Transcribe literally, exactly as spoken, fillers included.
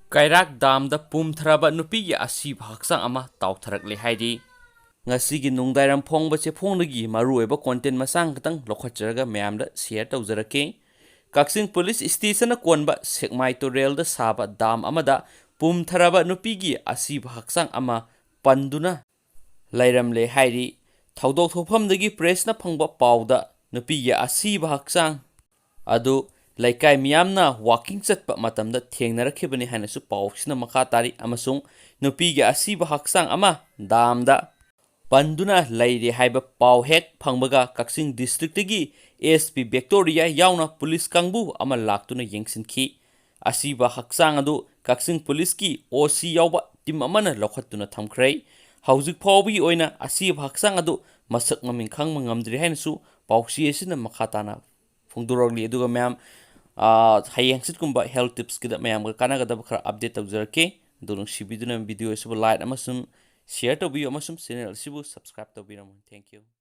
ꯀꯩꯔꯥꯛ ꯗꯥꯝꯗ ꯄꯨꯝꯊꯔꯕ ꯅꯨꯄꯤꯒꯤ ꯑꯁꯤꯕ ꯍꯛꯆꯥꯡ ꯑꯃ ꯇꯥꯎꯊꯔꯛꯂꯦ ꯍꯥꯏꯔꯤ꯫ ꯉꯁꯤꯒꯤ ꯅꯨꯡꯗꯥꯡꯋꯥꯏꯔꯝ ꯐꯣꯡꯕ ꯆꯦꯐꯣꯡꯗꯒꯤ ꯃꯔꯨꯑꯣꯏꯕ content ꯃꯆꯥ ꯈꯛꯇꯪ ꯂꯧꯈꯠꯆꯔꯒ ꯃꯌꯥꯝꯗ share ꯇꯧꯖꯔꯛꯀꯦ꯫ ꯀꯛꯆꯤꯡ ꯄꯨꯂꯤꯁ ꯁ꯭ꯇꯦꯁꯟꯅ ꯀꯣꯟꯕ ꯁꯦꯛꯃꯥꯏ ꯇꯨꯔꯦꯜꯗ ꯁꯥꯕ ꯗꯥꯝ ꯑꯃꯗ ꯄꯨꯝꯊꯔꯕ ꯅꯨꯄꯤꯒꯤ ꯑꯁꯤꯕ ꯍꯛꯆꯥꯡ ꯑꯃ ꯄꯟꯗꯨꯅ ꯂꯩꯔꯝꯂꯦ ꯍꯥꯏꯔꯤ꯫ ꯊꯧꯗꯣꯛ ꯊꯣꯛꯐꯝꯗꯒꯤ ꯄ꯭ꯔꯦꯁꯅ ꯐꯪꯕ ꯄꯥꯎꯗ ꯅꯨꯄꯤꯒꯤ ꯑꯁꯤꯕ ꯍꯛꯆꯥꯡ ꯑꯗꯨ ꯂꯩꯀꯥꯏ ꯃꯤꯌꯥꯝꯅ walking ꯆꯠꯄ ꯃꯇꯝꯗ ꯊꯦꯡꯅꯔꯛꯈꯤꯕꯅꯤ ꯍꯥꯏꯅꯁꯨ ꯄꯥꯎꯁꯤꯅ ꯃꯈꯥ ꯇꯥꯔꯤ, ꯑꯃꯁꯨꯡ ꯅꯨꯄꯤꯒꯤ ꯑꯁꯤꯕ ꯍꯛꯆꯥꯡ ꯑꯃ ꯗꯥꯝꯗ ꯄꯟꯗꯨꯅ ꯂꯩꯔꯦ ꯍꯥꯏꯕ ꯄꯥꯎ ꯍꯦꯛ ꯐꯪꯕꯒ ꯀꯛꯆꯤꯡ districtꯇꯒꯤ SP Victoria ꯌꯥꯎꯅ ꯄꯨꯂꯤꯁ ꯀꯥꯡꯕꯨ ꯑꯃ ꯂꯥꯛꯇꯨꯅ ꯌꯦꯡꯁꯤꯟꯈꯤ꯫ ꯑꯁꯤꯕ ꯍꯛꯆꯥꯡ ꯑꯗꯨ ꯀꯛꯆꯤꯡ ꯄꯨꯂꯤꯁꯀꯤ OC ꯌꯥꯎꯕ team ꯑꯃꯅ ꯂꯧꯈꯠꯇꯨꯅ ꯊꯝꯈ꯭ꯔꯦ꯫ ꯍꯧꯖꯤꯛ ꯐꯥꯎꯕꯒꯤ ꯑꯣꯏꯅ ꯑꯁꯤꯕ ꯍꯛꯆꯥꯡ ꯑꯗꯨ ꯃꯁꯛ ꯃꯃꯤꯡ ꯈꯪꯕ ꯉꯝꯗ꯭ꯔꯤ ꯍꯥꯏꯅꯁꯨ ꯄꯥꯎꯆꯦ ꯑꯁꯤꯅ ꯃꯈꯥ ꯇꯥꯅ ꯐꯣꯡꯗꯣꯔꯛꯂꯤ꯫ ꯑꯗꯨꯒ ꯃꯌꯥꯝ, ꯑꯥ, ꯍꯌꯦꯡ ꯍꯪꯆꯤꯠꯀꯨꯝꯕ health tipsꯀꯤꯗ ꯃꯌꯥꯝꯒ ꯀꯥꯟꯅꯒꯗꯕ ꯈꯔ update ꯇꯧꯖꯔꯛꯀꯦ꯫ ꯑꯗꯨ ꯅꯨꯡꯁꯤꯕꯤꯗꯨꯅ video ꯑꯁꯤꯕꯨ like ꯑꯃꯁꯨꯡ share ꯇꯧꯕꯤꯌꯨ ꯑꯃꯁꯨꯡ channel ꯑꯁꯤꯕꯨ subscribe ꯇꯧꯕꯤꯔꯝꯃꯨ꯫ Thank you꯫